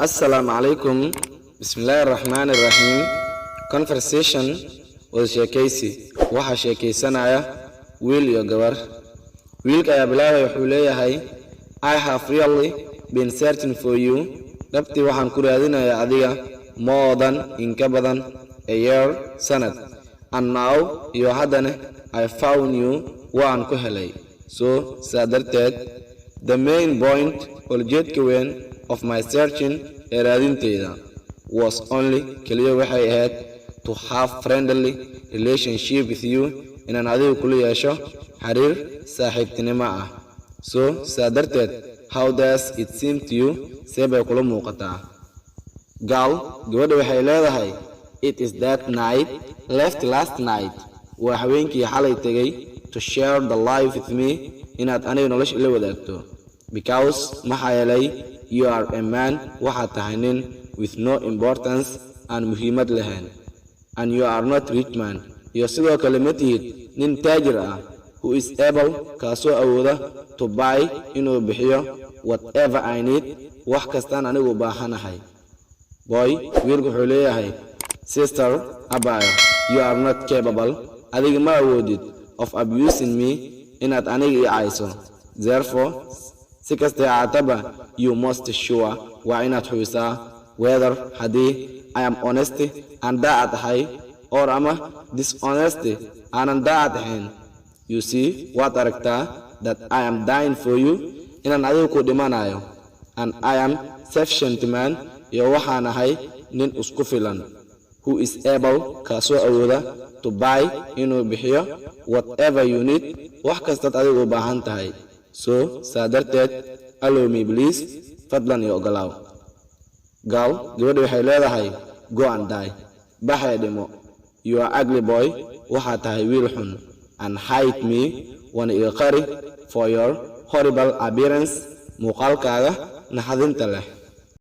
Assalaamu calaykum. Bismillaahi raxmaani raxiim. Conversation, wada sheekaysi. Waxaa sheekaysanaya wiil iyo gabar. Wiilka ayaa bilaabaya, wuxuu leeyahay: "I have really been searching for you." Dhabtii waxaan ku raadinayaa adiga. "More than," in ka badan, "a year," sanad. "And now," iyo haddana, "I found you," waan ku helay. "So," saa darteed, "the main point," ujeedka weyn, "of my searching," ee raadinteyda, "was only," keliya waxay ahayd, "to have friendly relationship with you," inaan adiga kula yeesho xiriir saaxiibtinimo ah. "So," saa darteed, "how does it seem to you?" See bay kula muuqataa? Girl, gabadha waxay leedahay: "It is that night left last night," waa haweenkii xalay tegay, "to share the life with me," inaad aniga nolosha ila wadaagto. "Because," maxaa yeelay, "you are a man," waxaad tahay nin, "with no importance," aan muhiimad lahayn. "And you are not rich man," iyo sidoo kale ma tihid nin taajir ah, "who is able," kaasoo awooda, "to buy," inuu bixiyo, "whatever I need," wax kastaan anigu u baahanahay. Boy, wiilku wuxuu leeyahay: "Sister," abayo, "you are not capable," adiga ma awoodid, "of abusing me," inaad aniga ii cayso. "Therefore," si kastay ahaataba, "you must sure," waa inaad hubisaa, "whether," haddii, "I am honest," aan daacad ahay, "or," ama, "dishonest," aanan daacad ahayn. "You see," waad aragtaa, "that I am dying for you," inaan adiga ku dhimanayo. "And I am sufficient man," iyo waxaan ahay nin isku filan, "who is able," kaasoo awooda, "to buy," inuu bixiyo, "whatever you need," wax kastaad adigu u baahan tahay. "So," saa darteed, "allow me, please," fadlan iyo ogolaaw. Girl, gabadha waxay leedahay: "Go and die," baxay dhimo. "You are ugly boy," waxaad tahay wiil xun. "And hide me," waana iga qari, "for your horrible appearance," muuqaalkaaga naxdinta leh.